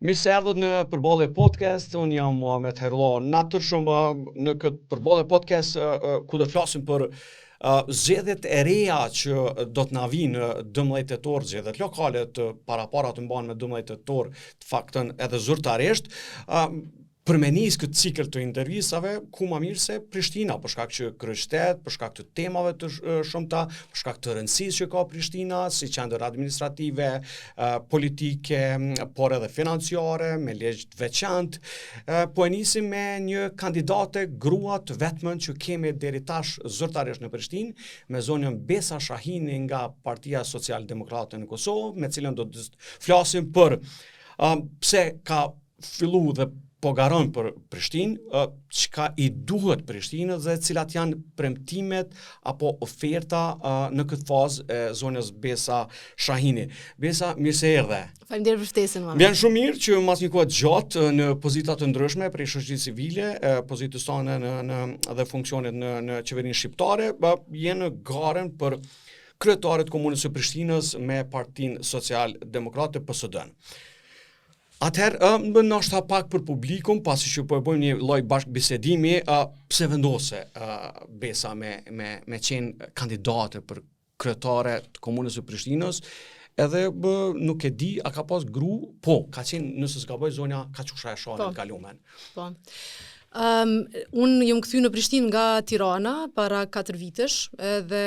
Mirë se erdhët në Përballje Podcast, unë jam Muhamet Herullahu. Natyrshëm në këtë Përballje Podcast ku do të flasim për zgjedhjet e reja që do të na vijnë në 12 tetor, zgjedhjet lokale të parapara të mbahen me 12 tetor, të paktën edhe zyrtarisht. Për me nis këtë cikël të intervistave, ku ma mirë se Prishtina, për shkak që kryeqytet, për shkak të temave të shumta, për shkak të rëndësisë që ka Prishtina si qendër administrative, politike, por edhe financiare, me ligj të veçantë, po e nisim me një kandidate grua të vetmen që kemi deri tash zyrtarisht në Prishtinë, me zonjën Besa Shahini nga Partia Social Demokrate në Kosovë, me cilën do të flasim për pse ka fillu dhe po garon për Prishtinë, çka i duhet Prishtinës dhe cilat janë premtimet apo oferta në këtë fazë e zonjës Besa Shahini. Besa, mirë se erdhe. Faleminderit për ftesën, Më vjen shumë mirë që mas një kohe të gjatë në pozita të ndryshme prej shoqërisë civile, pozitës tane në në dhe funksionet në në qeverinë shqiptare, ba je në garën për kryetare të komunës së Prishtinës me Partinë Social Demokrate PSD-n. Atëherë, ë, më ndoshta pak për publikun, pasi që po e bëjmë një lloj bashkëbisedimi, ë, pse vendose ë, Besa me me me qenë kandidate për kryetare të komunës së Prishtinës, edhe bë, nuk e di, a ka pas gru? Po, ka qenë, nëse s'gaboj zonja Kaqusha e Shanit po. në kalumen. Po. Um, unë jam kthy në Prishtinë nga Tirana para 4 vitesh, edhe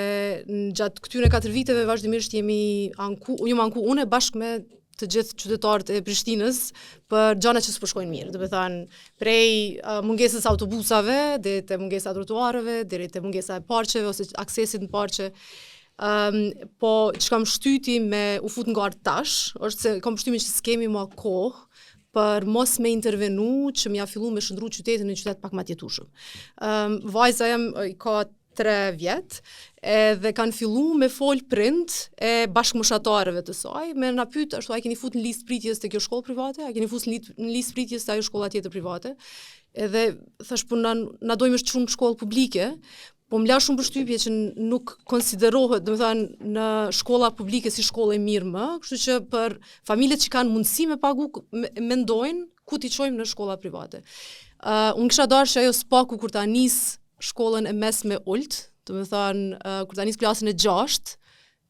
gjatë këtyre 4 viteve vazhdimisht jemi anku, jam anku unë bashkë me të gjithë qytetarët e Prishtinës për gjana që s'po shkojnë mirë. Do të thënë, prej uh, mungesës së autobusave deri te mungesa e trotuareve, deri te mungesa e parqeve ose aksesit në parqe. Um, po çka më shtyti me u fut në garë tash, është se kam përshtypjen që s'kemi ma kohë për mos me intervenu që me ja fillu me shndrru qytetin në qytet pak ma të jetueshëm. Um, vajza jem i ka 3 vjet, edhe kanë fillu me fol prind e bashkëmoshatarëve të saj, me na pyet ashtu a i keni fut në listë pritjes te kjo shkollë private, a i keni fut në listë pritjes te ajo shkolla tjetër private. Edhe thash po na na dojmë me çu në shkollë publike, po më la shumë përshtypje që nuk konsiderohet, domethënë në shkolla publike si shkollë e mirë më, kështu që për familjet që kanë mundësi me pagu me, mendojnë ku t'i çojmë në shkolla private. Uh, unë kisha dashur që ajo s'paku kur ta nis shkollën e mesme ult, domethënë uh, kur ta nis klasën e 6,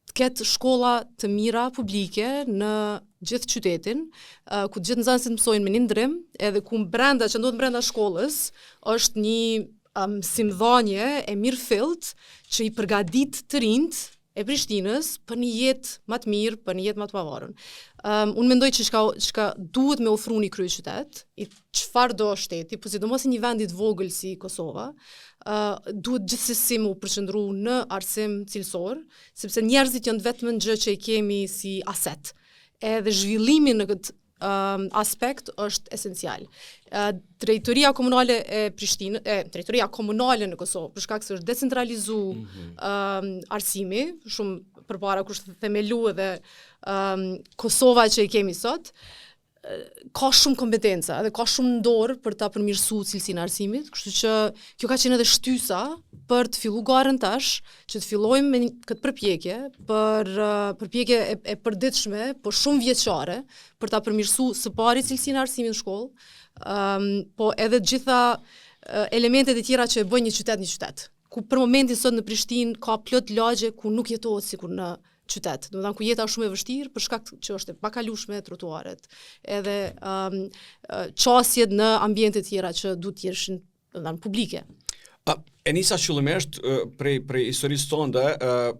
të ketë shkolla të mira publike në gjithë qytetin, uh, ku të gjithë nxënësit mësojnë me një ndrim, edhe ku brenda që ndodh brenda shkollës është një mësimdhanje e mirëfillt që i përgatit të rinjt e Prishtinës për një jetë më të mirë, për një jetë më të pavarur. Um, unë mendoj që çka çka duhet me ofru një kryeqytet, i çfarëdo shteti, po sidomos i një vendi të vogël si Kosova, uh, duhet gjithsesi me u përqendru në arsim cilësor, sepse njerëzit janë të vetmen gjë që i kemi si aset. Edhe zhvillimi në këtë um, aspekt është esencial. Uh, drejtoria komunale e Prishtinës, e drejtoria komunale në Kosovë, për shkak se është decentralizu mm -hmm. um, arsimi, shumë përpara kur është themelu edhe um, Kosova që e kemi sot, ka shumë kompetenca dhe ka shumë n'dorë për ta përmirësu cilësinë e arsimit, kështu që kjo ka qenë edhe shtysa për të fillu garën tash, që të fillojmë me këtë përpjekje, për uh, përpjekje e, e përditshme, po shumë vjeçare, për ta përmirësu së pari cilësinë e arsimit në shkollë, um, po edhe të gjitha uh, elementet e tjera që e bëjnë një qytet një qytet. Ku për momentin sot në Prishtinë ka plot lagje ku nuk jetohet sikur në qytet. Domethënë ku jeta është shumë e vështirë për shkak që është e pakalueshme trotuaret, edhe um, qasjet në ambiente tjera që duhet të jenë domethënë publike. A, e nisa qëllimisht prej prej historisë tënde,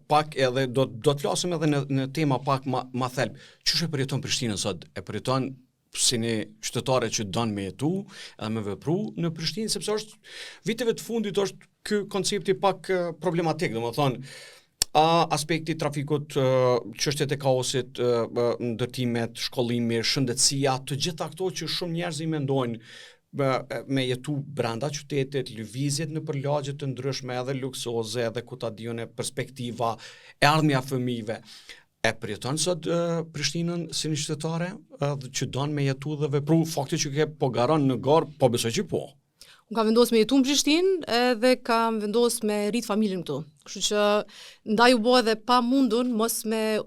pak edhe do do të flasim edhe në në tema pak ma ma thelb. Qysh e përjeton Prishtinën sot? E përjeton si një qytetare që don me jetu edhe me vepru në Prishtinë, sepse është viteve të fundit është ky koncepti pak problematik, domethënë a aspekti i trafikut, çështjet e kaosit, ndërtimet, shkollimi, shëndetësia, të gjitha këto që shumë njerëz i mendojnë me jetu brenda qytetit, lëvizjet nëpër lagje të ndryshme, edhe luksoze, edhe ku ta di unë perspektiva e ardhmja e fëmijëve. E përjeton sot uh, Prishtinën si një qytetare uh, që don me jetu dhe vepru, fakti që ke po garon në garë, po besoj që po. Unë kam vendosur me jetu në Prishtinë edhe kam vendosur me rrit familjen këtu. Kështu që ndaj u bë edhe pamundun mos me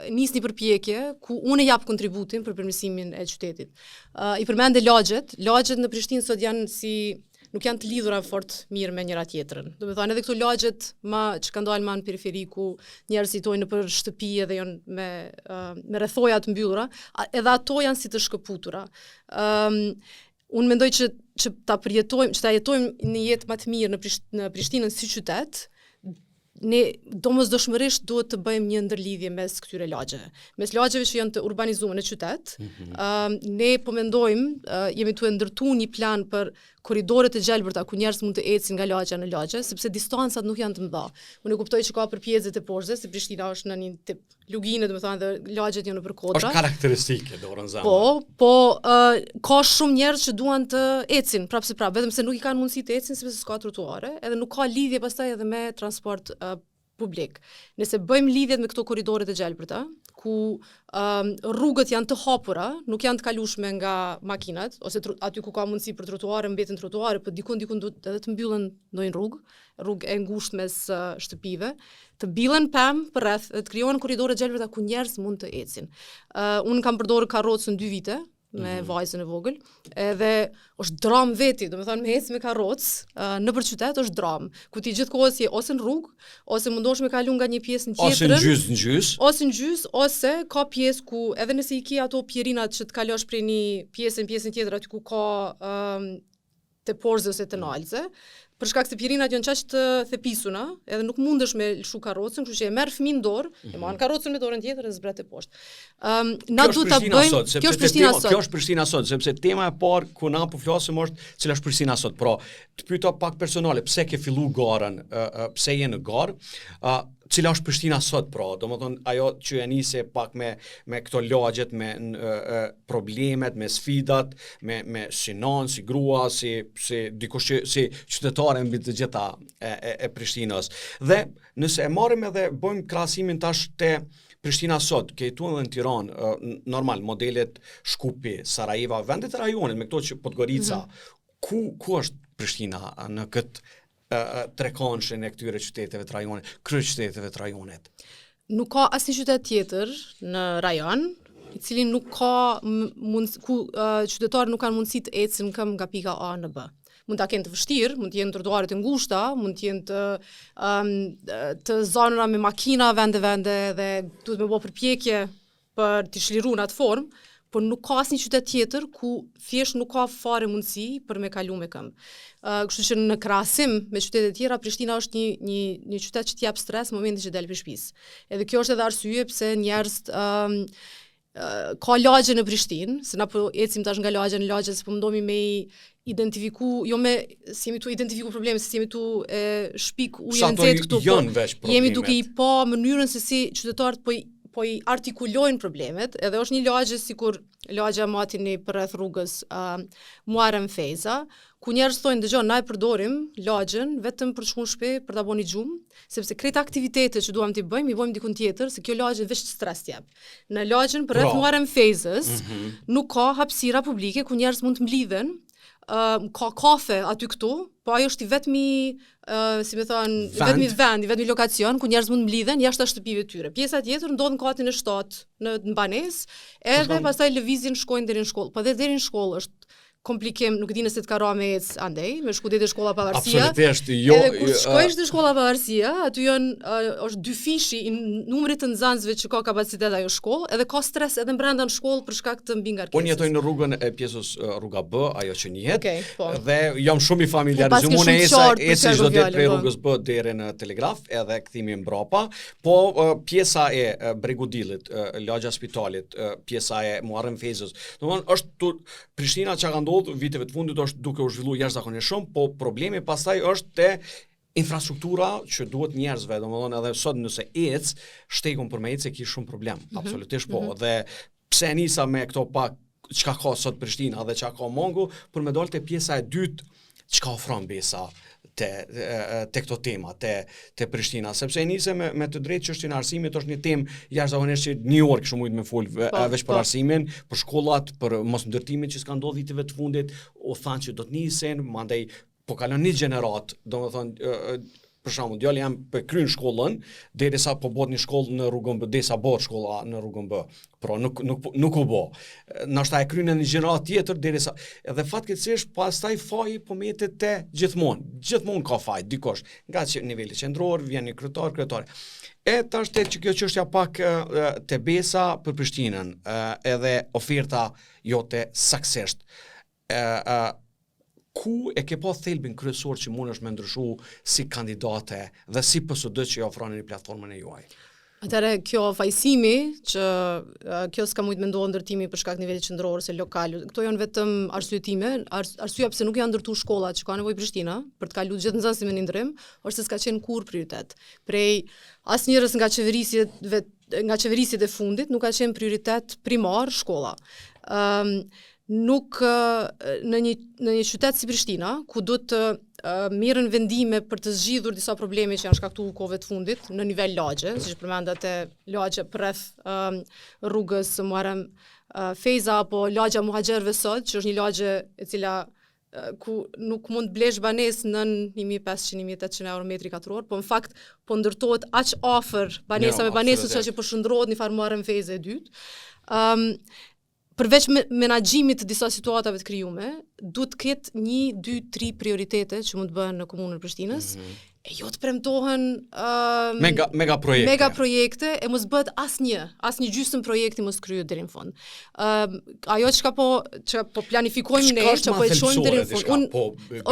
nis një përpjekje ku unë jap kontributin për përmirësimin e qytetit. Uh, I përmende lagjet, lagjet në Prishtinë sot janë si nuk janë të lidhura fort mirë me njëra tjetrën. Do të thonë edhe këto lagjet ma që kanë dalë ma në periferi ku njerëzit jetojnë nëpër shtëpi edhe janë me uh, me rrethoja të mbyllura, edhe ato janë si të shkëputura. Ëm um, unë mendoj që që ta përjetojmë, që ta jetojmë një jetë më të mirë në Prisht, në Prishtinën si qytet, ne domosdoshmërisht duhet të bëjmë një ndërlidhje mes këtyre lagjeve. Mes lagjeve që janë të urbanizuara në qytet, mm -hmm. uh, ne po mendojmë, uh, jemi tu e ndërtu një plan për korridoret e gjelbërta ku njerëz mund të ecin nga lagja në lagje, sepse distancat nuk janë të mëdha. Unë e kuptoj që ka përpjezet e poshtë, se Prishtina është në një tip lugine, do të thonë dhe lagjet janë nëpër kodra. Është karakteristike dorën zemër. Po, po uh, ka shumë njerëz që duan të ecin prapë se prapë, vetëm se nuk i kanë mundësi të ecin sepse s'ka trotuare, edhe nuk ka lidhje pastaj edhe me transport uh, publik. Nëse bëjmë lidhjet me këto korridoret e gjelbërta, ku um, rrugët janë të hapura, nuk janë të kalueshme nga makinat, ose aty ku ka mundësi për trotuare, mbeten trotuare, po dikun dikun duhet edhe të mbyllen ndonjë rrugë, rrugë e ngushtë mes uh, shtëpive, të billen pemë përreth dhe të krijohen korridore të gjelbërta ku njerëz mund të ecin. Uh, unë kam përdorur karrocën dy vite me mm -hmm. vajzën e vogël, edhe është dramë veti, domethënë me ecë me karrocë uh, nëpër qytet është dramë, ku ti gjithë kohës je ose në rrugë, ose mundohesh me kalu nga një pjesë në tjetrën. Ose në gjys në gjys. Ose në gjys, ose ka pjesë ku edhe nëse i ki ato pjerinat që të kalosh prej një pjesë në pjesën tjetër aty ku ka um, teposhtë ose të naltze, për shkak se pjerinat janë qaq të thepisuna, edhe nuk mundesh me lëshu karrocën, kështu që e merr fëmijën në dorë, mm -hmm. e mhm. mban karrocën me dorën tjetër dhe zbret te poshtë. Ëm um, na duhet ta bëjmë. Sot, kjo është Prishtina sot. Kjo është Prishtina sot, sepse tema e parë ku na po flasim është cila është Prishtina sot. Pra, të pyeta pak personale, pse ke fillu garën, uh, uh, pse je në garë? Uh, cila është Prishtina sot pra, domethënë ajo që e nise pak me me këto lagjet, me e, e, problemet, me sfidat, me me si nonë, si grua, si si dikush që si qytetare mbi të gjitha e, e, e Prishtinës. Dhe nëse e marrim edhe bëjmë krahasimin tash te Prishtina sot, ke jetu edhe në Tiranë, normal, modelet Shkupi, Sarajeva, vendet e rajonit, me këto që Podgorica, mm -hmm. ku, ku është Prishtina në këtë trekëndëshin e këtyre qyteteve të rajonit, kryeqyteteve të rajonit? Nuk ka asnjë qytet tjetër në rajon, i cili nuk ka mund ku uh, qytetarët nuk kanë mundësi të ecin në këmbë nga pika A në B. Mund ta kenë të vështirë, mund të jenë trotuaret e ngushta, mund të jenë të um, të zanura me makina vende vende dhe duhet me bo përpjekje për t'i çliru në atë formë, por nuk ka asnjë qytet tjetër ku thjesht nuk ka fare mundësi për me kalu me këmbë. Uh, kështu që në krahasim me qytetet e tjera, Prishtina është një një një qytet që të jep stres në momentin që del prej shtëpisë. Edhe kjo është edhe arsye pse njerëzit um, ka lagje në Prishtinë, se na po ecim tash nga lagje në lagje, se po mundohemi me i identifiku, jo me s'jemi tu identifiku probleme, se s'jemi tu e shpik ujin e nxehtë këtu, po jemi duke i pa mënyrën se si qytetarët po i po i artikulojnë problemet, edhe është një lagje sikur lagja Matini përreth rrugës uh, Muharrem Fejza, ku njerëz thonë dëgjo, na e përdorim lagjen vetëm për të shku në shtëpi për ta bo një gjumë, sepse krejt aktivitetet që duam t'i bëjmë, i bëjmë dikun tjetër, se kjo lagje veç stres t'jep. Në lagjen përreth pra. Muharrem Fejzës mm -hmm. nuk ka hapësira publike ku njerëz mund të mblidhen, uh, ka kafe aty këtu, po ajo është i vetmi uh, si me thonë, i vetmi vend, i vetmi lokacion ku njerëz mund të mblidhen jashtë shtëpive të tyre. Pjesa tjetër ndodh në katin e 7 në, në banesë, edhe pastaj lëvizin shkojnë deri në shkollë. Po edhe deri në shkollë është komplikim, nuk e di nëse të ka ra me ec andej, me shku deri te shkolla Pavarësia. Absolutisht, jo. Edhe kur shkojsh te shkolla Pavarësia, aty janë uh, është dyfishi i numrit të nxënësve që ka kapacitet ajo shkollë, edhe ka stres edhe brenda në shkollë për shkak të mbingarkesës. Unë jetoj në rrugën e pjesës rruga B, ajo që njihet. Okay, po. Dhe jam shumë i familiarizuar, unë eca eci çdo ditë prej po. rrugës B deri në Telegraf, edhe kthimi mbrapa. Po pjesa e Bregut Diellit, lagja Spitalit, pjesa e Muharrem Fejzës. Domthon është tu, Prishtina çka ka ndodhur viteve të fundit është duke u zhvilluar jashtëzakonisht shumë, po problemi pastaj është te infrastruktura që duhet njerëzve, domethënë edhe sot nëse ec, shtegun për me ec e ki shumë problem, mm -hmm. absolutisht po, mm -hmm. dhe pse e nisa me këto pak çka ka sot Prishtina dhe çka ka mangu, për me dalë te pjesa e dytë çka ofron Besa te te këto tema, te te Prishtina, sepse e nise me me të drejtë çështjen e arsimit është një temë jashtëzakonisht që një orë kishim mujt me fol po, veç për po. arsimin, për shkollat, për mosndërtimin që s'ka ndodhur viteve të fundit, u thanë që do të nisin, mandej po kalon një gjeneratë, domethënë për shembull, djali jem po e kryen shkollën, derisa po bëhet një shkollë në rrugën B, derisa bëhet shkolla në rrugën B. Pra nuk nuk nuk u bë. Ndoshta e kryen një gjeneratë tjetër derisa edhe fatkeqësisht pastaj faji po mbetet te gjithmonë. Gjithmonë ka faj dikush, nga që niveli qendror vjen një kryetar, kryetare. E tash te që kjo çështja pak te Besa për Prishtinën, edhe oferta jote saksisht. E, e, ku e ke pa thelbin kryesor që mundesh me ndryshu si kandidate dhe si PSD që i ofroni në platformën e juaj? Atëherë kjo fajësimi që kjo s'ka mujt me ndodh ndërtimi për shkak nivelit qendror ose lokal, këto janë vetëm arsyetime, ars, arsyeja pse nuk janë ndërtu shkollat që ka nevojë Prishtina për të kalu gjithë nxënësit me një ndërrim, është se s'ka qenë kurrë prioritet. Prej asnjërës nga qeverisjet nga qeverisjet e fundit nuk ka qenë prioritet primar shkolla. Ëm um, nuk në një në një qytet si Prishtina, ku duhet të merren vendime për të zgjidhur disa probleme që janë shkaktuar kohëve të fundit në nivel lagje, siç përmenda te lagje përreth um, rrugës së Muharrem uh, Fejza apo lagja Muhaxherëve sot, që është një lagje e cila ku nuk mund të blesh banesë nën 1500-1800 euro metri katror, po në fakt po ndërtohet aq afër banesave jo, banesës sa që po shndërrohet një farë Muharrem Fejze e dytë. Um, përveç me, menaxhimit të disa situatave të krijume, duhet të ketë një, dy, tri prioritete që mund të bëhen në komunën e Prishtinës. Mm -hmm. E jo të premtohen um, mega mega projekte. Mega projekte e mos bëhet asnjë, asnjë gjysmë projekti mos kryhet deri në fund. Ëm um, ajo çka po që po planifikojmë ne, që po e çojmë deri në fund. Un po,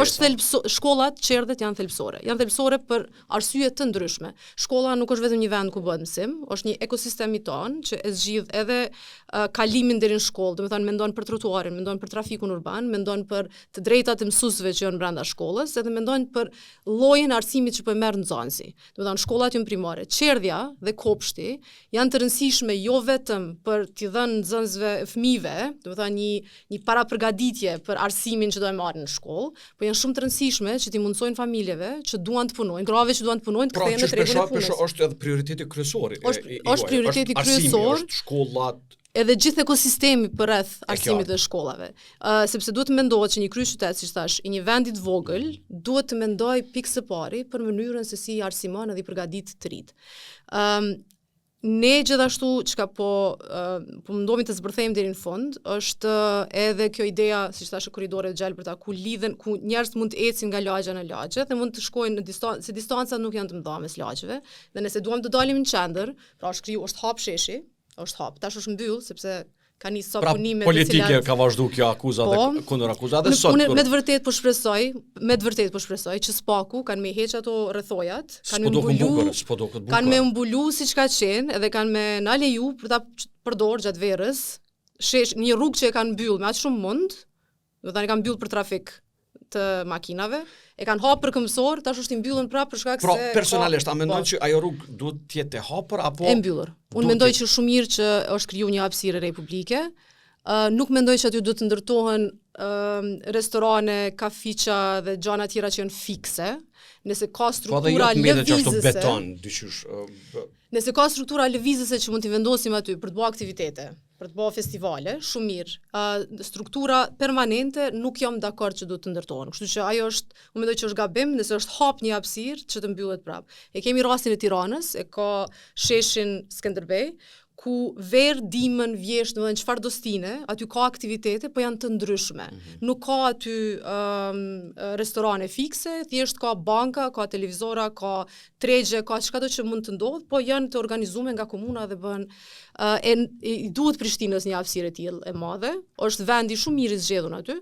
është thelbëso, shkollat, çerdhet janë thelbësore. Janë thelbësore për arsye të ndryshme. Shkolla nuk është vetëm një vend ku bëhet mësim, është një ekosistem i tonë që e zgjidh edhe uh, kalimin deri në shkollë, domethënë mendon për trotuarin, mendon për trafikun urban, mendon për të drejtat e mësuesve që janë brenda shkollës, edhe mendon për llojin e arsimit që po e merr nxënësi. Domethënë shkollat janë primare, çerdhja dhe kopshti janë të rëndësishme jo vetëm për t'i dhënë nxënësve, fëmijëve, domethënë një një parapërgatitje për arsimin që do e marrin në shkollë, po janë shumë të rëndësishme që t'i mundësojnë familjeve që duan të punojnë, grave që duan të punojnë, të pra, kthehen në tregun e punës. Pra, është edhe prioriteti kryesor. Është i, i, është prioriteti kryesor. Është shkollat, edhe gjithë ekosistemi përreth arsimit dhe shkollave. Uh, sepse duhet të mendohet që një kryeqytet, siç thash, i një vendi të vogël, duhet të mendojë pikë së pari për mënyrën se si arsimon edhe i përgatit të rinjtë. Ëm um, ne gjithashtu çka po uh, po mundohemi të zbërthejmë deri në fund është edhe kjo ideja, siç thashë, korridoreve të gjelbërta ku lidhen ku njerëzit mund të ecin nga lagja në lagje dhe mund të shkojnë në distancë, se distancat nuk janë të mëdha mes lagjeve dhe nëse duam të dalim në qendër, pra është kriju, është hap sheshi, është hap. Tash është mbyll sepse ka nisë sa pra, punime politike të cilat... ka vazhdu kjo akuza po, dhe kundër akuza dhe sot unë me të vërtetë po shpresoj, me të vërtetë po shpresoj që s'paku kanë me heq ato rrethojat, kanë me mbulu, bukur, s'po duket bukur. Kanë me mbulu siç ka qenë edhe kanë me na leju për ta përdor gjatë verës. Shesh një rrugë që e kanë mbyll me aq shumë mund, Domethënë e kanë mbyll për trafik të makinave, e kanë hapë për këmbësor, tash është i mbyllun prapë për shkak pra, se personalisht a mendon po, që ajo rrugë duhet të jetë e hapur apo e mbyllur? Unë mendoj që shumë mirë që është kriju një hapësirë e re publike. Uh, nuk mendoj që aty duhet të ndërtohen uh, restorane, kafiqa dhe gjana tjera që janë fikse. Nëse ka struktura po, lëvizëse, beton, dyqysh, uh, Nëse ka struktura lëvizëse që mund t'i vendosim aty për të bërë aktivitete, për të bërë festivale, shumë mirë. Uh, struktura permanente nuk jam dakord që duhet të ndërtohen. Kështu që ajo është, unë mendoj që është gabim nëse është hap një hapësirë që të mbyllet prapë. E kemi rastin e Tiranës, e ka sheshin Skënderbej, ku verë, dimën, vjeshtë, domethënë çfarëdo stine, aty ka aktivitete, po janë të ndryshme. Mm -hmm. Nuk ka aty um, restorane fikse, thjesht ka banka, ka televizora, ka tregje, ka çkado që mund të ndodhë, po janë të organizume nga komuna dhe bën uh, e, i duhet Prishtinës një hapësirë e tillë e madhe. Është vendi shumë mirë i zgjedhur aty.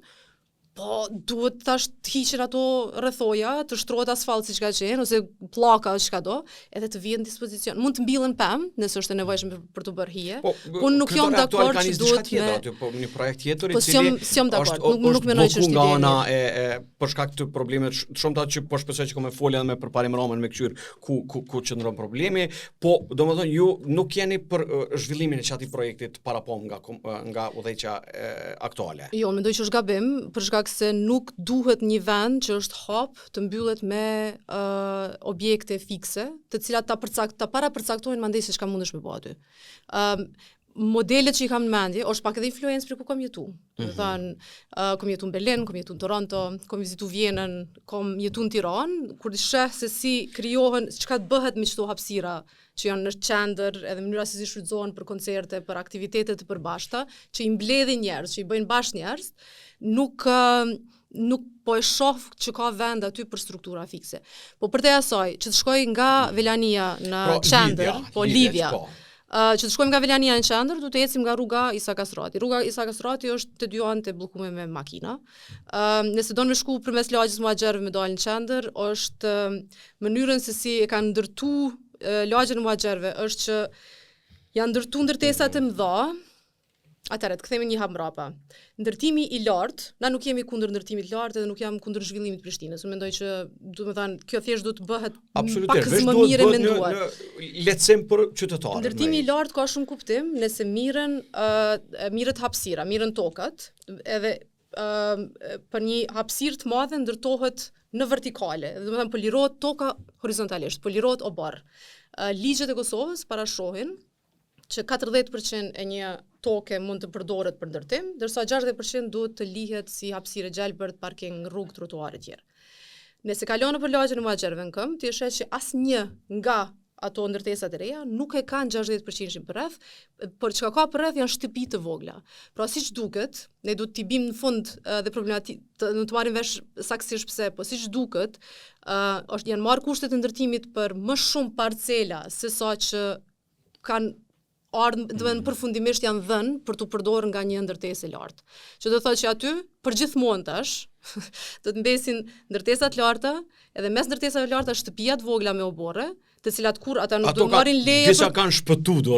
Po duhet tash të hiqen ato rrethoja, të shtrohet asfalt siç ka qenë ose pllaka ose çka do, edhe të vihen në dispozicion. Mund të mbillen pemë, nëse është e nevojshme për, për të bërë hije. Po, po nuk jam dakord që duhet me aty, po një projekt tjetër i po, cili s'jam dakord, nuk nuk mendoj që është nga ana e, e për shkak të problemeve të shumta që po shpresoj që kam me folë edhe me Përparim Ramën me kqyr ku ku ku qëndron problemi, po domethënë ju nuk jeni për zhvillimin e qatij projektit parapom nga nga udhëheqja aktuale. Jo, mendoj që është gabim, për shkak se nuk duhet një vend që është hap të mbyllet me uh, objekte fikse, të cilat ta përcakt ta parapërcaktojnë mandej se çka mundesh me bo aty. Ëm uh, Modelet që i kam në mendje, është pak edhe influencë për ku kam jetu. Mm -hmm. Thënë, uh, kom jetu në Berlin, kom jetu në Toronto, kom vizitu Vjenën, kom jetu në Tiranë, kur të sheh se si krijohen, çka të bëhet me qëto hapësira që janë në qendër, edhe mënyra se si shfrytëzohen për koncerte, për aktivitete të përbashkëta, që i mbledhin njerëz, që i bëjnë bashkë njerëz, nuk uh, nuk po e shoh që ka vend aty për struktura fikse. Po përtej asaj, që të shkoj nga Velania në Pra, qendër, lidhja, po lidhja, lidhja, po. Uh, që të shkojmë nga Velania në qendër, du të ecim nga rruga Isa Kastrati. Rruga Isa Kastrati është të dy anët e bllokuar me makina. Uh, nëse don me shku përmes lagjes Muhaxherëve me dalë në qendër, është uh, mënyrën se si e kanë ndërtu uh, lagjen e Muhaxherëve është që janë ndërtu ndërtesat e mëdha, Atëherë, të kthehemi një hap mbrapa. Ndërtimi i lartë, na nuk jemi kundër ndërtimit të lartë edhe nuk jam kundër zhvillimit të Prishtinës. Unë mendoj që, do të thënë, kjo thjesht duhet të bëhet Absolutisht, pak veç më duhet mirë e bëhet në, menduar. në lehtësim për qytetarët. Ndërtimi i lartë ka shumë kuptim nëse mirën uh, mirët hapësira, mirën tokat, edhe uh, për një hapësirë të madhe ndërtohet në vertikale, do të thënë po lirohet toka horizontalisht, po lirohet oborr. Uh, ligjet e Kosovës parashohin që 40% e një toke mund të përdoret për ndërtim, ndërsa 60% duhet të lihet si hapësirë e gjelbërt, parking, rrugë, trotuar e tjerë. Nëse kalon nëpër lagjen e Muhaxherëve në këmbë, ti e sheh që asnjë nga ato ndërtesat e reja nuk e kanë 60% përreth, por çka ka përreth janë shtëpi të vogla. Pra siç duket, ne duhet t'i bim në fund eh, dhe problematik të, të marrim vesh saktësisht pse, po siç duket, ë është janë marrë kushtet e ndërtimit për më shumë parcela se sa që kanë ardhur, do të thënë përfundimisht janë dhënë për t'u përdorur nga një ndërtesë e lartë. Që do të thotë që aty për gjithmonë tash do të mbesin ndërtesa të larta, edhe mes ndërtesave të larta shtëpia të vogla me oborre, të cilat kur ata nuk Ato do ka, marrin leje disa për kanë shpëtu, do,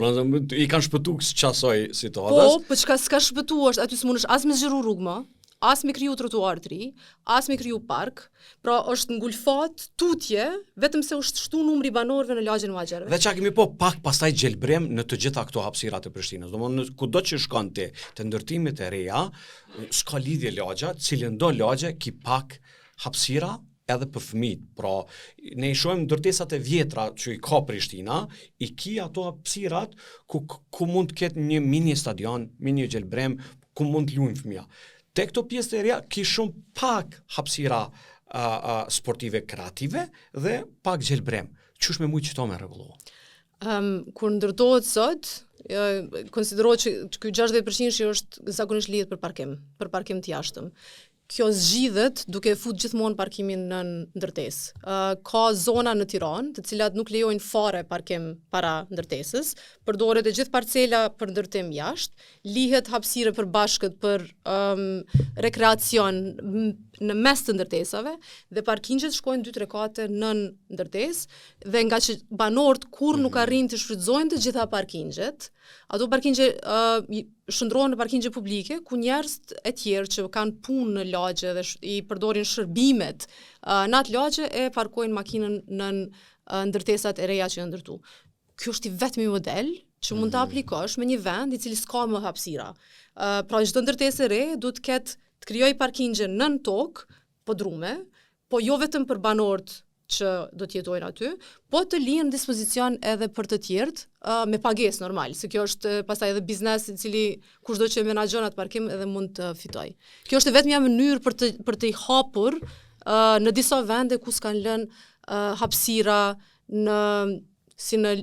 i kanë shpëtu qasaj situatës. Po, po çka s'ka shpëtu është aty s'mundesh as me zgjeru rrugë më, as me kriju trotuar të ri, as me kriju park, pra është ngulfat tutje, vetëm se është shtu numri i banorëve në lagjen e Muhaxherëve. Dhe çka kemi po pak pastaj gjelbrim në të gjitha këto hapësirat e Prishtinës. Domthonë kudo që shkon ti, te ndërtimet e reja, s'ka lidhje lagja, cilën do lagje ki pak hapësira edhe për fëmijët. Pra, ne i shohim ndërtesat e vjetra që i ka Prishtina, i ki ato hapësirat ku ku mund të ketë një mini stadion, mini gjelbrim, ku mund të luajnë fëmia. Te këto pjesë të reja ki shumë pak hapësira uh, uh, sportive kreative dhe pak gjelbrim. Qysh me mujtë qëto me rregullu? Um, kur ndërtohet sot, ë, konsiderohet që që ky 60% që është zakonisht lihet për parkim, për parkim të jashtëm. Kjo zgjidhet duke e fut gjithmonë parkimin në ndërtesë. Ë ka zona në Tiranë, të cilat nuk lejojnë fare parkim para ndërtesës, përdoret e gjithë parcela për ndërtim jashtë, lihet hapësirë e përbashkët për um, rekreacion m- në mes të ndërtesave dhe parkingjet shkojnë 2-3 kate nën ndërtesë dhe nga që banorët kur nuk arrijnë të shfrytëzojnë të gjitha parkingjet, ato parkingje uh, shndrohen në parkingje publike ku njerëz e tjerë që kanë punë në lagje dhe sh i përdorin shërbimet uh, në atë lagje e parkojnë makinën nën uh, ndërtesat e reja që janë ndërtu. Ky është i vetmi model që mund ta aplikosh me një vend i cili s'ka më hapësira. Uh, pra çdo ndërtesë e re duhet të ketë të krijoj parkingje nën tokë, podrume, po jo vetëm për banorët që do të jetojnë aty, po të lihen në dispozicion edhe për të tjerët, uh, me pagesë normal, se kjo është eh, pastaj edhe biznes i cili kushdo që e menaxhon atë parkim edhe mund të fitojë. Kjo është e vetmja mënyrë për të për të i hapur uh, në disa vende ku s'kan lënë uh, hapësira në si në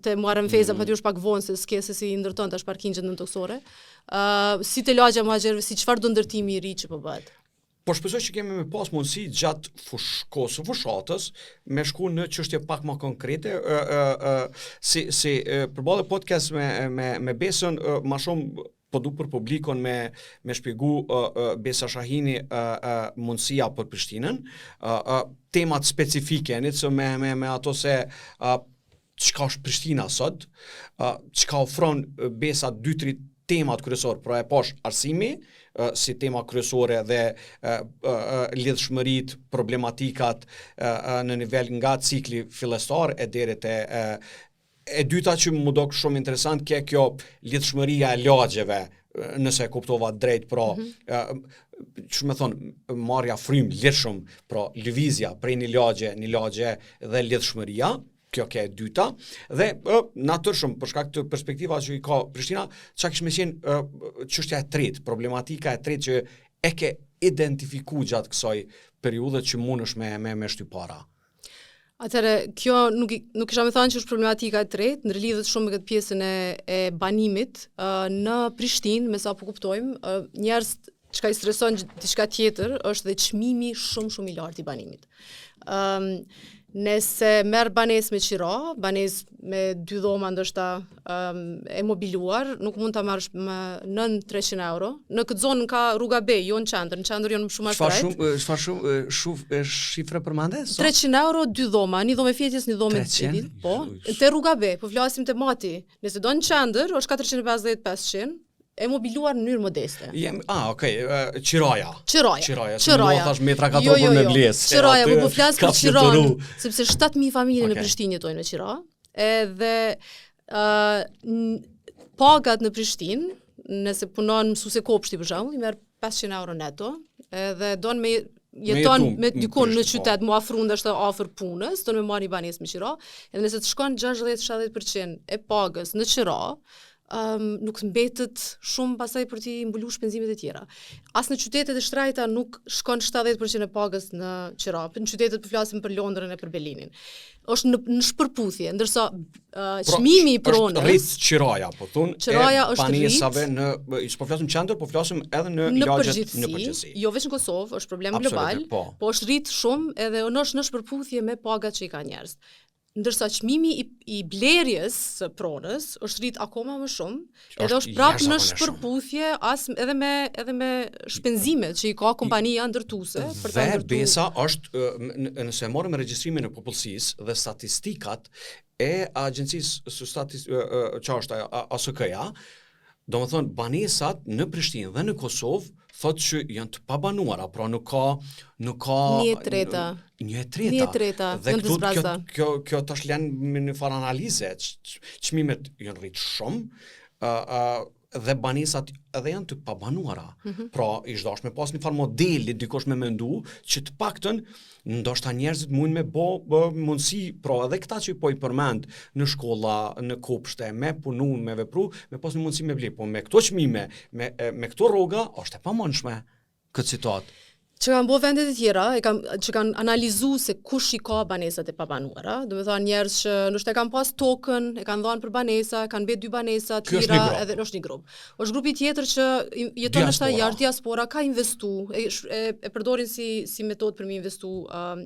te Muharrem Fejza, mm. pa ty është pak vonë se s'ke se si i ndërton tash parkingjet nëntokësore. Ë uh, si te lagja Muhaxherëve, si çfarë do ndërtimi i ri që po bëhet. Po shpresoj që kemi me pas mundësi gjatë fushkos së fushatës me shku në çështje pak më konkrete, ë ë ë si si përballë podcast me me me Besën ë, ma shumë po du për publikun me me shpjegu ë, ë, Besa Shahini ë, ë, mundësia për Prishtinën, ë, ë, temat specifike, nisë me me me ato se ë, çka është Prishtina sot, ë, çka ofron ë, Besa 2-3 temat kryesor, pra e pash arsimi ë, si tema kryesore dhe ë, ë, ë, lidhshmëritë, problematikat ë, ë, në nivel nga cikli fillestar e deri te ë, e dyta që më dok shumë interesant ke kjo lidhshmëria e lagjeve, ë, nëse e kuptova drejt, pra, mm -hmm. që me thonë, marrja frymë lirshëm, pra lëvizja prej një lagje, një lagje dhe lidhshmëria. Kjo ke e dyta dhe ë natyrshëm për shkak të perspektiva që i ka Prishtina, çka kish me qenë ë çështja e tretë, problematika e tretë që e ke identifiku gjatë kësaj periudhe që mundesh me me me shty para. Atëherë, kjo nuk nuk kisha me thënë që është problematika e tretë, ndërlidhet shumë me këtë pjesën e e banimit. Uh, në Prishtinë, me sa po kuptojmë, uh, njerëz çka i streson diçka tjetër është dhe çmimi shumë shumë i lartë i banimit. Ëm um, nëse merr banesë me qira, banesë me dy dhoma ndoshta um, e mobiluar, nuk mund ta marrësh me nën 300 euro. Në këtë zonë ka rruga B, jo në qendër, në qendër janë shumë më shtrejt. Çfarë shumë çfarë shumë shuf shifre përmende? 300 euro dy dhoma, një dhomë fjetjes, një dhomë e po. Te rruga B, po flasim te Mati. Nëse do në qendër, është 450 500, e mobiluar në mënyrë modeste. Jem, ah, okay, qiraja. Qiraja. Qiraja, si më thash metra katror jo, jo, për me jo. ble. Qiraja, po po flas për qiranë, sepse 7000 familje okay. në Prishtinë jetojnë me qira. Edhe ë uh, pagat në Prishtinë, nëse punon mësuese kopshti për shembull, i merr 500 euro neto, edhe don me jeton me, me dikun në qytet, po. mu afru ndoshta afër punës, don me marrë një banesë me qira, edhe nëse të shkon 60-70% e pagës në qira, um, nuk mbetet shumë pastaj për t'i mbulu shpenzimet e tjera. As në qytetet e shtrajta nuk shkon 70% e pagës në qira. Në qytetet po flasim për Londrën e për Berlinin. Është në, në shpërputhje, ndërsa uh, pra, çmimi i pronës është rrit qiraja, po thon, qiraja e banesave në s'po flasim qendër, po flasim edhe në në lagjet në përgjithësi. Jo vetëm në Kosovë, është problem global, po. po është rrit shumë edhe është në shpërputhje me pagat që i kanë njerëzit. Ndërsa çmimi i, i blerjes së pronës është rrit akoma më shumë, edhe është prapë në shpërputhje as edhe me edhe me shpenzimet që i ka kompania ndërtuese për ta ndërtuar. Dhe besa është nëse e marrim regjistrimin e popullsisë dhe statistikat e agjencisë së statis që është ASK-ja, Domethënë, banesat në Prishtinë dhe në Kosovë, thotë që janë të pabanuara, pra nuk ka, nuk ka... Një e treta. Një e treta. Një e treta, dhe këtu, kjo, kjo, kjo tash len me një farë analize, çmimet janë rritë shumë, uh, uh, dhe banesat edhe janë të pabanuara. Mm -hmm. Pra, ish dasht me pas një farë modeli, dikush me mendu, që të paktën ndoshta njerëzit mund me bo, bo mundësi, pra edhe këta që po i përmend në shkolla, në kopshte, me punu, me vepru, me pas një mundësi me ble, po me këto çmime, me, me këto rroga, është e pamundshme këtë situatë. Që kanë bo vendet e tjera, e kam, që kanë analizu se kush i ka banesat e pabanuara, domethanë njerëz që ndoshta e kanë pas tokën, e kanë dhanë për banesa, kanë mbet dy banesa tjera, edhe është një grup. Është grupi tjetër që jeton ndoshta jashtë diaspora, ka investu, e, e, e përdorin si si metodë për me investu, um,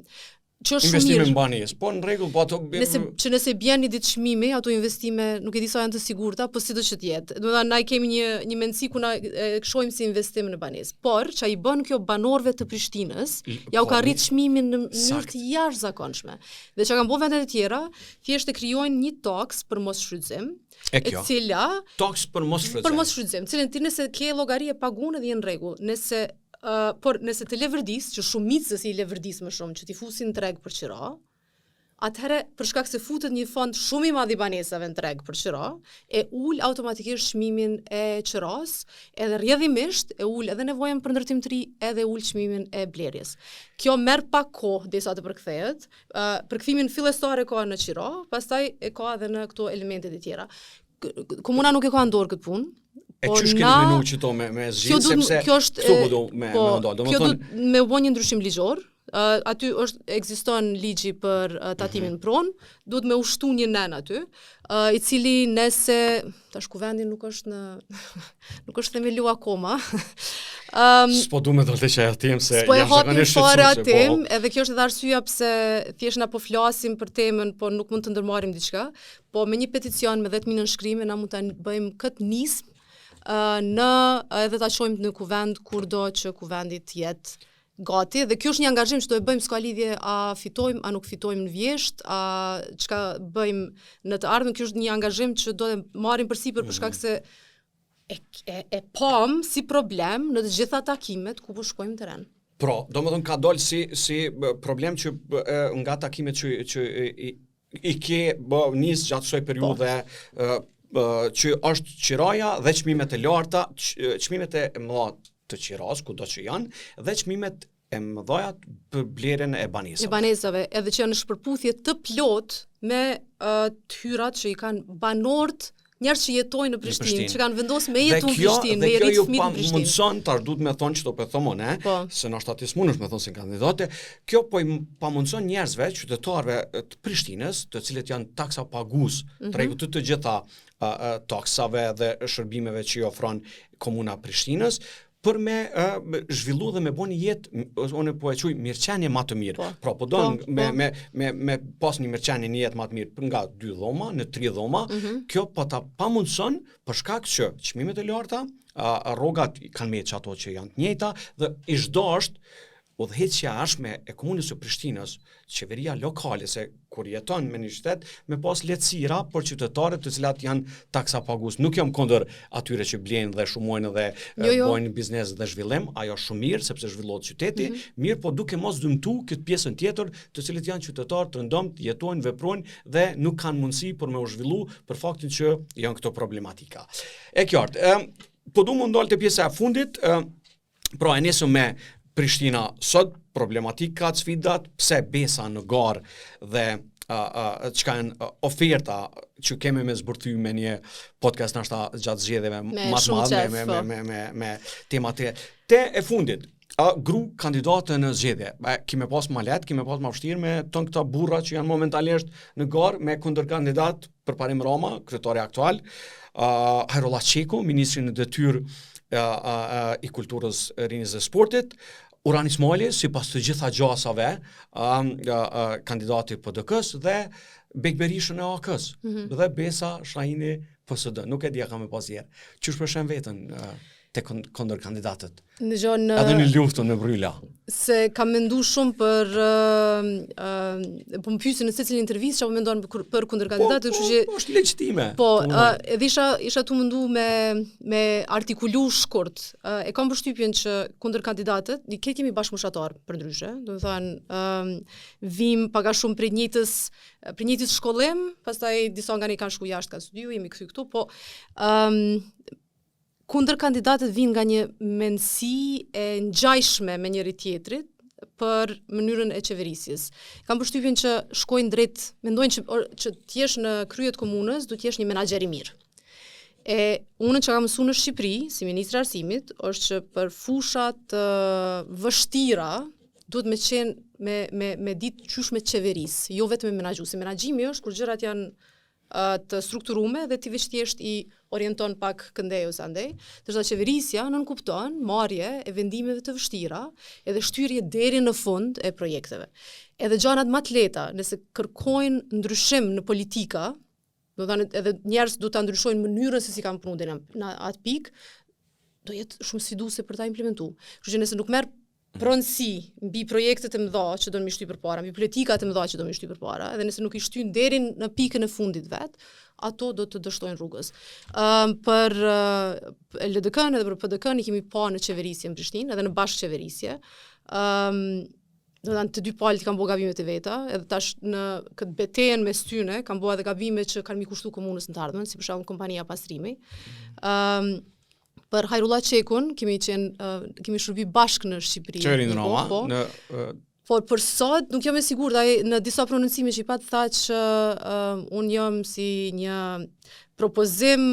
që është shumë mirë. Investime në banesë, po në rregull, po ato nëse që nëse bjen një ditë çmimi, ato investime nuk e di sa janë të sigurta, po sido që të jetë. Domethënë na kemi një një mendësi ku na e shohim si investim në banesë. Por çka i bën kjo banorëve të Prishtinës, ja u po, ka rrit çmimin në mënyrë të jashtëzakonshme. Dhe çka kanë bërë vendet e tjera, thjesht e krijojnë një taksë për mos shfrytëzim, E kjo. E cila taksë për mos shfrytëzim. Për mos shfrytëzim, cilën ti nëse ke llogari e paguan edhe je në rregull. Nëse uh, por nëse të leverdis, që shumicës i leverdis më shumë që t'i fusin në treg për qira, atëherë për shkak se futet një fond shumë i madh i banesave në treg për qira, e ul automatikisht çmimin e qiras, edhe rrjedhimisht e ul edhe nevojën për ndërtim të ri, edhe ul çmimin e blerjes. Kjo merr pak kohë derisa të përkthehet, Uh, përkthimin fillestar e ka në qira, pastaj e ka edhe në këto elementet e tjera. Komuna nuk e ka në dorë këtë punë. E po qysh keni menu që to me, me zgjidh, sepse kjo është, këtu po do me, po, me ndalë. Kjo do me u bo një ndryshim ligjor, uh, aty është ekziston ligji për uh, tatimin mm -hmm. pronë, duhet me u shtu një nen aty, uh, i cili nëse tash kuvendi nuk është në nuk është themelu akoma. Um, S'po du me dalë te qajo temë se s'po e hapim fare atë temë, po. edhe kjo është edhe arsyeja pse thjesht na po flasim për temën, po nuk mund të ndërmarrim diçka, po me një peticion me 10000 nënshkrime na mund ta bëjmë këtë nismë uh, në edhe ta çojmë në kuvend kurdo që kuvendi të jetë gati dhe kjo është një angazhim që do e bëjmë s'ka lidhje a fitojmë a nuk fitojmë në vjeshtë, a çka bëjmë në të ardhmen, kjo është një angazhim që do e marrim përsipër për shkak mhm. se e, e, e pam si problem në të gjitha takimet ku po shkojmë në terren. Pra, domethënë ka dalë si, si problem që e, nga takimet që, që i, i ke bë, nis gjatë kësaj periudhe po. që është qiraja dhe çmimet e larta, çmimet e mëdha të qiras, kudo që janë, dhe çmimet e mëdha për blerjen e banesave. E banesave, edhe që janë në shpërputhje të plotë me uh, të hyrat që i kanë banorët njerëz që jetojnë në Prishtinë, Prishtinë. që kanë vendosur me jetu në Prishtinë, me rrit fëmijët në Prishtinë. Dhe kjo ju pamundson, tash duhet me thonë që to po them unë, po. se ndoshta ti s'mundesh me thonë si kandidate, kjo po i pamundson njerëzve, qytetarëve të Prishtinës, të cilët janë taksa pagues, mm -hmm. tregu të të gjitha uh, uh, taksave dhe shërbimeve që i ofron komuna e Prishtinës, për me uh, zhvillu dhe me bo një jetë, unë po e quj mirëqenie ma të mirë. Po. Pra, po don po, me, po. me, me, me pas një mirëqenie një jetë ma të mirë nga dy dhoma në tri dhoma, mm -hmm. kjo po ta pamundëson për shkak që çmimet e larta, uh, rrogat kanë me ato që janë të njëjta dhe ish dasht udhëheqja e ardhshme e komunës së Prishtinës, qeveria lokale se kur jeton me një qytet me pas lehtësira për qytetarët të cilat janë taksa pagues. Nuk jam kundër atyre që blejnë dhe shumojnë dhe jo, jo. bojnë biznes dhe zhvillim, ajo është shumë mirë sepse zhvillohet qyteti, mm -hmm. mirë po duke mos dëmtu këtë pjesën tjetër, të cilët janë qytetarë të rëndomtë, jetojnë, veprojnë dhe nuk kanë mundësi për me u zhvillu për faktin që janë këto problematika. E qartë, ë po du m'u ndal te pjesa e fundit, ë Pra e nisëm me Prishtina sot, problematikat, sfidat, pse Besa në garë dhe uh, uh, çka janë uh, oferta që kemi me zbërthy me një podcast nashta gjatë zgjedhjeve ma të madhe me, me, me, me, me, me tema të Te e fundit, a, gru kandidate në zgjedhje, a, ki me pas ma lehtë, ki me pas ma vështirë me tonë këta burra që janë momentalisht në garë me kundërkandidat Përparim Rama, kryetari aktual, uh, Hajrullah Çeku, ministri në detyrë uh, uh, i kulturës, rinisë dhe sportit, Uran Ismajli, sipas të gjitha gjasave, uh, uh, kandidati PDK-s dhe Bekë Berishën e AAK-s mm -hmm. dhe Besa Shahini PSD. Nuk e di a ka me pas zjerr. Qysh po e sheh veten uh, te kundërkandidatët? Në gjonë... Edhe në luftën me bryla. Se kam mendu shumë për... Uh, uh, po më pyesin në secilën intervistë çka po mendon për, për kundërkandidatët, po, kështu që po, është legjitime. Po, uh, edhe isha isha tu mendu me me artikulu shkurt. Uh, e kam përshtypjen që kundërkandidatët, ne krejt jemi bashkëmoshatar përndryshe, do të thonë, ëm uh, vim pak a shumë prej njëjtës prej njëjtit shkollim, pastaj disa nga ne kanë shku jashtë kanë studiu, jemi kthy këtu, po ëm um, Kundërkandidatët vijnë nga një mendësi e ngjajshme me njëri tjetrit për mënyrën e qeverisjes. Kam përshtypjen që shkojnë drejt, mendojnë që or, që të jesh në krye të komunës, duhet të jesh një menaxher i mirë. E unë që kam mësuar në Shqipëri, si ministre e arsimit, është që për fusha të vështira duhet me qenë me me me ditë qysh me qeveris, jo vetëm me menaxhu. Se menaxhimi është kur gjërat janë të strukturume dhe ti veç thjesht i orienton pak këndej ose andej. Ndërsa qeverisja nënkupton marrje e vendimeve të vështira edhe shtyrje deri në fund e projekteve. Edhe gjanat ma të lehta, nëse kërkojnë ndryshim në politika, do të thënë edhe njerëz do ta ndryshojnë mënyrën se si kanë punu deri në atë pikë, do jetë shumë sfiduese për ta implementu. Kështu që nëse nuk merr pronësi mbi projektet e mëdha që don mi shty përpara, mbi politikat e mëdha që don mi shty përpara, edhe nëse nuk i shtyn deri në pikën e fundit vet, ato do të dështojnë rrugës. Ëm um, për uh, LDK-n edhe për PDK-n i kemi pa në qeverisje në Prishtinë, edhe në bashkëqeverisje. Ëm um, do të thënë të dy palët kanë bërë gabimet e veta, edhe tash në këtë betejën mes tyne kanë bërë edhe gabime që kanë mi kushtu komunës në të ardhmen, si për shembull kompania Pastrimi. Ëm um, Për Hajrullah Çekun kemi qenë uh, kemi shërby bashkë në Shqipëri. Qeverinë Rama, po, në uh, Por për sot nuk jam e sigurt, ai në disa prononcime që i pat tha që uh, unë jam si një propozim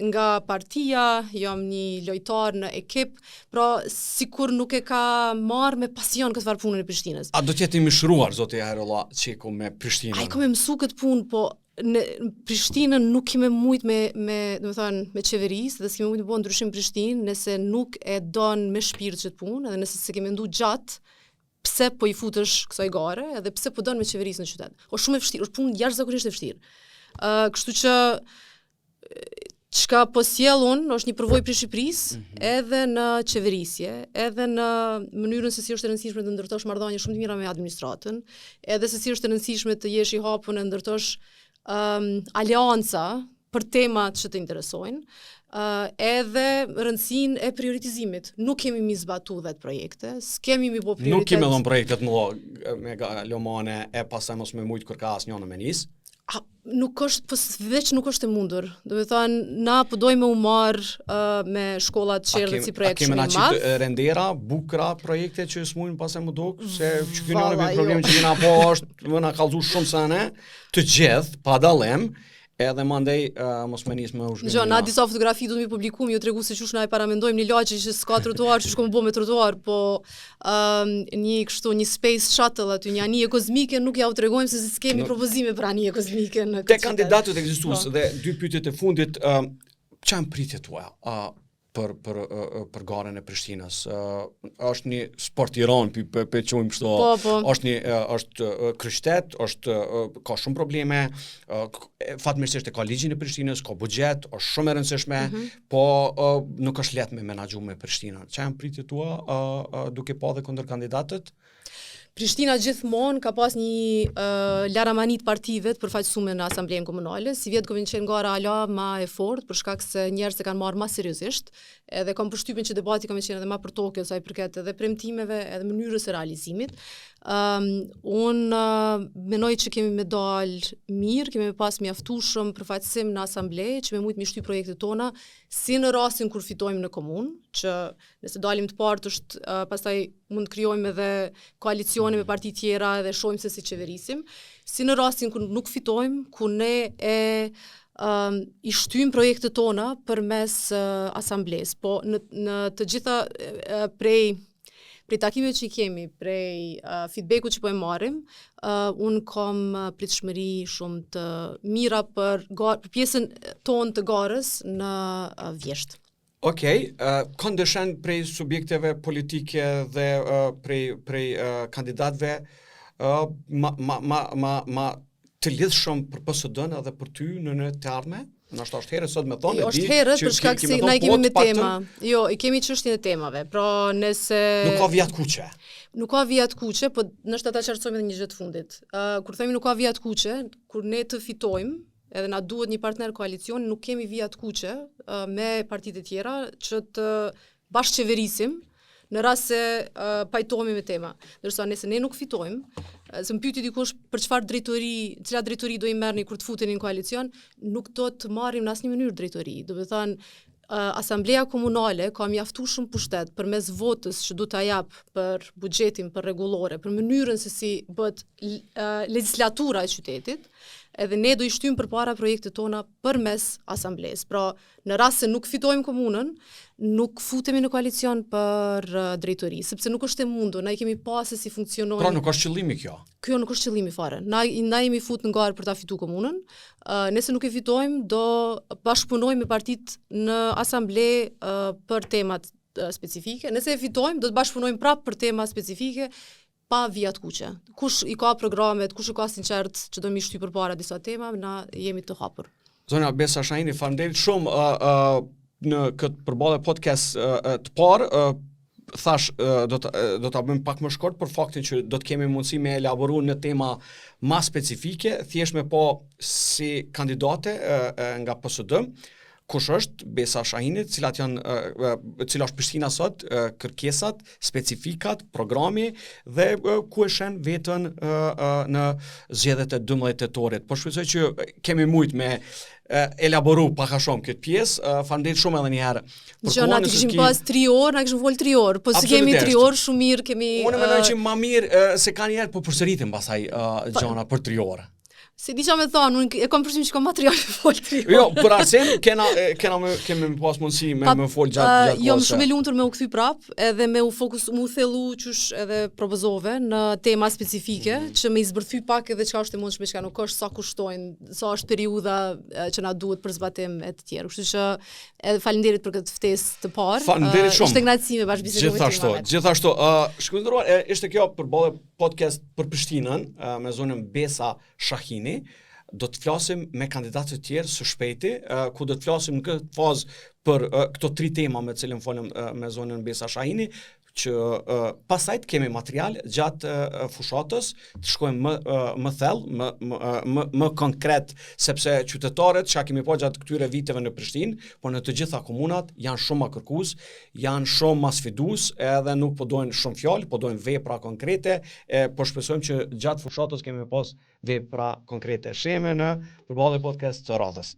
nga partia, jam një lojtar në ekip, pra sikur nuk e ka marrë me pasion këtë farë punën e Prishtinës. A do të jetë i mishëruar zoti Hajrullah Çeku me Prishtinën? Ai ka me mësu këtë punë, po në Prishtinën nuk ki me mujt me, me, do të thënë, me qeveris dhe s'ki me mujt me bo ndryshim Prishtinë nëse nuk e don me shpirt qët punë edhe nëse s'e ke mendu gjatë pse po i futesh kësaj gare edhe pse po don me qeveris në qytet. O shumë e vështirë, është punë jashtëzakonisht e vështirë. Ë, uh, kështu që çka po sjell unë është një përvojë prej Shqipërisë, mm -hmm. edhe në qeverisje, edhe në mënyrën se si është e rëndësishme të ndërtosh marrëdhënie shumë të mira me administratën, edhe se si është e rëndësishme të jesh i hapur e ndërtosh um, aleanca për temat që të interesojnë, uh, edhe rëndësinë e prioritizimit. Nuk kemi mi zbatu 10 projekte, s'kemi mi bo prioritet. Nuk kemi dhënë projektet më megalomane e pastaj mos me mujt kërka asnjë me nis. A, nuk është, po veç nuk është e mundur. Do të thonë, na po dojmë me u marr uh, me shkollat çerdhe si projekt shumë i madh. A kemi na rendera, bukra projekte që s'mujnë pastaj m'u duk, se që keni unë për problemin që kena po është më na kallzu shumë sene, të gjithë, pa dallim, edhe mandej uh, mos me nis me u zhgënjy. Jo, na disa fotografi do të mi publiku, mi ju tregu se qysh na e paramendojmë një lagje që s'ka trotuar, qysh ka m'u bo me trotuar, po um, një kështu një space shuttle aty, një anije kozmike, nuk ja u tregojmë se s'kemi no, propozime për anije kozmike në këtë. Te kandidatët ekzistues po. dhe dy pyetjet e fundit, um, çfarë janë pritjet tuaja? Uh, për për për garën e Prishtinës. Uh, është një sport i rëndë, pe pe, pe quajmë kështu. Po, po. Është një është kryeqytet, është ka shumë probleme, fatmirësisht e ka ligjin e Prishtinës, ka buxhet, është shumë e rëndësishme, mm -hmm. Po uh, nuk është lehtë me menaxhu me Prishtinën. Çfarë janë pritjet tua uh, uh, duke pa dhe kundër kandidatët? Prishtina gjithmonë ka pas një uh, laramani të partive të përfaqësume në Asamblenë Komunale. Sivjet ka me qenë gara ala ma e fortë për shkak se njerëzit e kanë marrë ma seriozisht. Edhe kam përshtypjen që debati ka me qenë edhe ma përtoke sa i përket edhe premtimeve edhe mënyrës së realizimit. Um, unë uh, menoj që kemi me dal mirë, kemi me pas mjaftueshëm përfaqësim në asamble, që me mujtë mi shty projektet tona, si në rastin kur fitojmë në komunë, që nëse dalim të partë është, uh, pastaj mund të krijojmë edhe koalicione me parti tjera edhe shohim se si qeverisim, si në rastin kur nuk fitojmë, ku ne e um, i shtyjmë projektet tona përmes uh, asamblesë, po në, në të gjitha uh, prej Prej takimeve që i kemi, prej uh, feedbackut që po e marrim, uh, unë kam pritshmëri shumë të mira për, gar, për pjesën tonë të garës në uh, vjeshtë. Okej, okay, uh, kënd e sheh prej subjekteve politike dhe uh, prej, prej uh, kandidatëve uh, ma, ma, ma, ma, ma të lidhshëm për PSD-në edhe për ty në në të ardhme? Ndoshta është herët sot me thonë, jo, është herët për shkak se na i kemi po, me tema. Jo, i kemi çështjen e temave. Pra, nëse nuk ka vija të kuqe. Nuk ka vija të kuqe, po ndoshta ta qartësojmë edhe një gjë të fundit. Ë uh, kur themi nuk ka vija të kuqe, kur ne të fitojmë, edhe na duhet një partner koalicioni, nuk kemi vija të kuqe uh, me partitë e tjera që të bashkëqeverisim në rast se uh, pajtohemi me tema. Ndërsa nëse ne nuk fitojmë, se më pyeti dikush për çfarë drejtori, cila drejtori do i merrni kur të futeni në koalicion, nuk do të marrim në asnjë mënyrë drejtori. Do të thonë uh, Asambleja Komunale ka mjaftueshëm pushtet përmes votës që do ta jap për buxhetin, për rregullore, për mënyrën se si bëhet uh, legjislatura e qytetit, edhe ne do i shtyjmë përpara projektet tona përmes asamblesë. Pra, Në rast se nuk fitojmë komunën, nuk futemi në koalicion për uh, drejtori, sepse nuk është e mundur, na i kemi pa se si funksionojnë. Pra nuk është qëllimi kjo. Kjo nuk është qëllimi fare. Na na jemi fut në garë për ta fituar komunën. Uh, nëse nuk e fitojmë, do bashkëpunojmë me partitë në asamble uh, për temat uh, specifike. Nëse e fitojmë, do të bashkëpunojmë prapë për tema specifike pa vija të kuqe. Kush i ka programet, kush e ka sinqert që do mi shty përpara disa tema, na jemi të hapur. Zonja Besa Shahini, faleminderit shumë uh, uh, në këtë përballje podcast uh, të parë. Uh, thash uh, do të do ta bëjmë pak më shkurt për faktin që do të kemi mundësi me elaboru në tema ma specifike, thjesht me pa si kandidate uh, uh, nga PSD kush është Besa Shahini, cilat janë cila është Prishtina sot, kërkesat, specifikat, programi dhe ku e sheh veten në zgjedhjet e 12 tetorit. Po shpresoj që kemi mujt me elaboru pak a shumë këtë pjesë. Faleminderit shumë edhe një herë. Për kohën na kishim ki... pas 3 orë, na kishim fol 3 orë, po si kemi 3 orë shumë mirë kemi Unë mendoj që më mirë se ka një herë po përsëritim pastaj uh, gjana për 3 orë. S'e di çka me thonë, unë e kam përshtypjen që kam material me fol tri orë. Jo, për arsim, kena, kena me, kemi me pas mundësi me, pa, me fol gjatë, uh, gjatë Jam shumë e lumtur me u kthy prap, edhe me u fokus, me u thellu qysh edhe propozove në tema specifike, mm. që me i zbërthy pak edhe çka është e mundshme, çka nuk është, sa kushtojnë, sa është periudha që na duhet për zbatim e të tjerë. Kështu që edhe faleminderit për këtë ftesë të parë. Faleminderit shumë. Ishte kënaqësi me bashkëbisedu me ty. Gjithashtu, gjithashtu, uh, shikues të nderuar, ishte kjo përballje podcast për Prishtinën me zonjën Besa Shahini. Do të flasim me kandidatë të tjerë së shpejti, ku do të flasim në këtë fazë për këto tri tema me të cilën folëm me zonjën Besa Shahini. Që uh, pastaj të kemi material gjatë uh, fushatës, të shkojmë më uh, më thellë, më më më, më konkret, sepse qytetarët që kemi pa gjatë këtyre viteve në Prishtinë, por në të gjitha komunat janë shumë ma kërkues, janë shumë ma sfidues, edhe nuk po dojnë shumë fjalë, po dojnë vepra konkrete, e po shpresojmë që gjatë fushatës kemi pas vepra konkrete. Shihemi në Përballje Podcast të radhës.